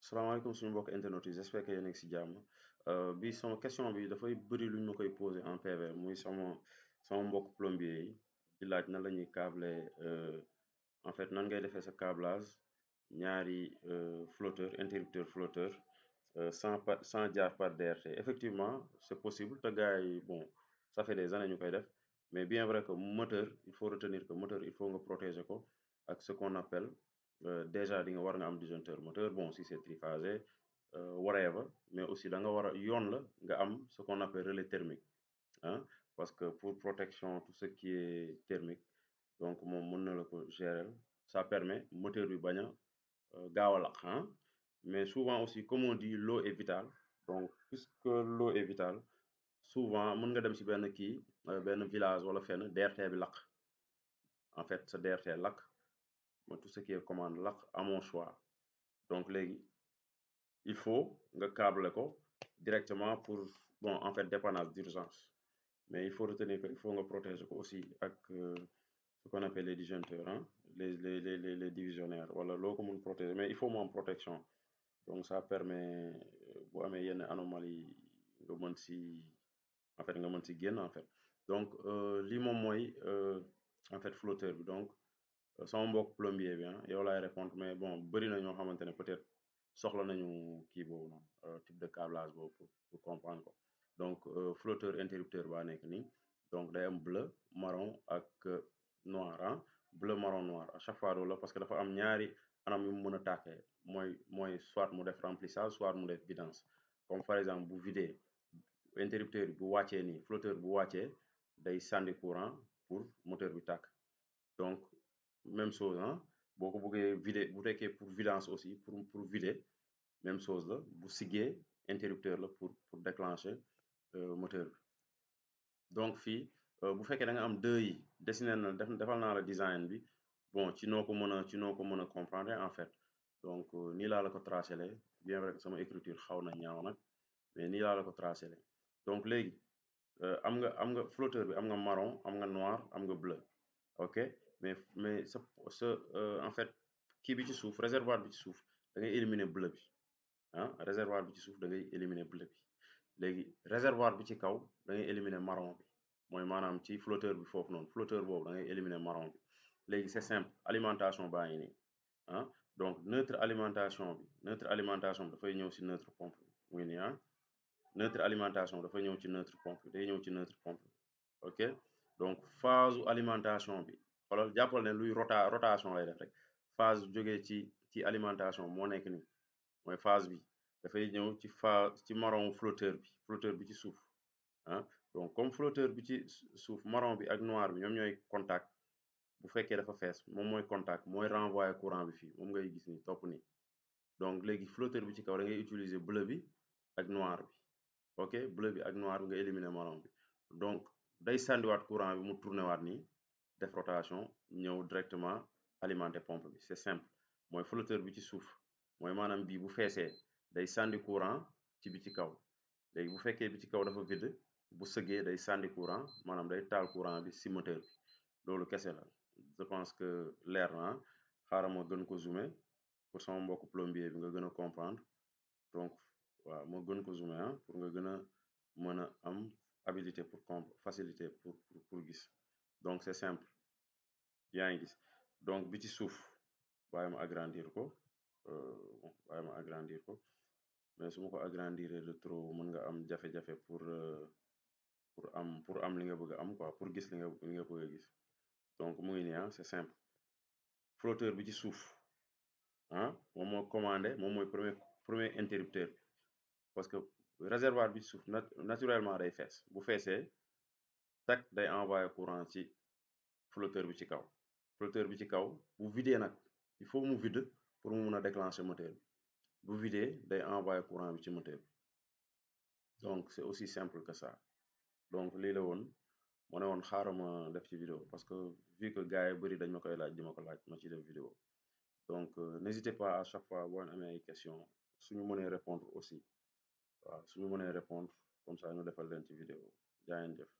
salaamaaleykum suñu mbokk internet yi j'espère que yéen a ngi si jàmm bi sama question bi dafay bëri lu ñu ma koy posé en PV muy sama mbokk plombier yi di laaj nan la ñuy câbler en fait nan ngay defee sa câblage ñaari flotteur interrupteur flotteur sans jaar par DRT effectivement c'est possible te gars yi bon ça fait des années ñu koy def mais bien vrai que moteur il faut retenir que moteur il faut nga protéger ko ak ce qu'on appelle déjà di nga war nga am disjoncteur moteur bon si c'est triphasé whatever mais aussi da nga war a yoon la nga am ce qu'on appelle relais thermique hein parce que pour protection tout ce qui est thermique donc moom mën na la ko gérer ça permet moteur bi bañ a gaaw a lakk hein mais souvent aussi comme on dit l'eau est vitale donc puisque l'eau est vitale souvent mën nga dem si benn kii benn village wala fenn DRT bi lakk en fait sa DRT lakk mooy tout ce qui est commande lakk amoo choix donc léegi il faut nga câbler ko directement pour bon en fait dépannage d'urgence mais il faut retenir que il faut nga protéger ko aussi ak ce qu'on appelle les disjoncteurs hein les divisionnaires wala loo ko mun protéger mais il faut mu am protection donc ça permet bu amee yenn anomalie nga mën si en fait nga mën si génn en fait donc lii moom mooy en fait flotteur bi donc sama mbokk plombier bi ah yow laay répondre mais bon bëri na ñoo xamante ne peut-être soxla nañu kii boobu noonu type de câblage boobu pour comprendre ko donc flotteur interrupteur baa nekk nii donc day am bleu marron ak noir ah bleu marron noir à chaque fois loolu la parce que dafa am ñaari anam yu mu mën a tàkkee mooy soit mu def remplissage soit mu def vidange comme par exemple bu vidé interrupteur bu wàccee nii flotteur bu wàccee day sànni courant pour moteur bi tàkk donc même chose ah boo ko bëggee vider bu fekkee pour vidange aussi pour vider même chose la bu siggee interrupteur la pour déclencher moteur bi donc fii bu fekkee da nga am deux yi dessiné na defal naa la design bi bon ci noo ko mën a comprendre en fait donc nii laa la ko tracé lee bien vrai que sama écriture xaw na ñaaw nag mais nii laa la ko tracé lee donc léegi am nga flotteur bi am nga marron am nga noir am nga bleu ok mais sa en fait kii bi ci suuf réservoir bi ci suuf da ngay éliminer bleu bi ah réservoir bi ci suuf da ngay éliminer bleu bi léegi réservoir bi ci kaw da ngay éliminer marron bi mooy maanaam ci flotteur bi foofu noonu flotteur boobu da ngay éliminer marron bi léegi c'est simple alimentation baa ngi nii ah donc neutre alimentation bi dafay ñëw ci neutre pompe bi mu ngi nii ah neutre alimentation dafay ñëw ci neutre pompe bi day ñëw ci neutre pompe bi ok donc phase alimentation bi xoolal jàppal ne luy rotation lay def rek phase jógee ci alimentation moo nekk nii mooy phase bi dafay ñëw ci phase ci marron flotteur bi ci suuf ah donc comme flotteur bi ci suuf marron bi ak noir bi ñoom ñooy contact bu fekkee dafa fees moom mooy contact mooy renvoyer courant bi fii moom ngay gis ni topp nii donc léegi flotteur bi ci kaw da ngay utiliser bleu bi ak noir bi ok bleu bi ak noir bi nga éliminer marron bi donc day sànniwaat courant bi mu tourné waat nii def rotation ñëw directement alimenter pompe bi c'est simple mooy flotteur bi ci suuf mooy maanaam bii bu feesee day sànni courant ci bi ci kaw léegi bu fekkee bi ci kaw dafa vide bu sëggee day sànni courant maanaam day taal courant bi ci moteur bi loolu kese la je pense que leer na xaaral ma gën ko zoomer pour sama mbokk plombier bi nga gën a comprendre donc waaw ma gën ko zoomer ah pour nga gën a mën a am habilité pour facilité pour gis donc c'est simple yaa ngi gis donc bi ci suuf bàyyi ma agrandir ko mais su ma ko agrandir de trop mën nga am jafe-jafe pour am li nga bëgg a am quoi pour gis li nga bëgg a gis donc mu ngi nii ah c'est simple flotteur bi ci suuf ah moom moo commandé moom mooy premier interrupteur parce que réservoir bi ci suuf naturellement day fees bu feesee tak day envoyer courant ci flotteur bi ci kaw flotteur bi ci kaw bu vidé nag il faut mu vide pour mu mun a déclencher moteur bi bu vidé day envoyer courant bi ci moteur bi donc c'est aussi simple que ça donc lii la woon ma ne woon xaaral ma def ci vidéo parce que vu que gars yi bëri dañ ma koy laaj di ma ko laaj ma ci def vidéo donc n'hésitez pas à chaque fois boo amee ay questions suñu mënee répondre aussi waaw suñu mënee répondre comme ça ñu defal leen ci vidéo jaa ngeen jëf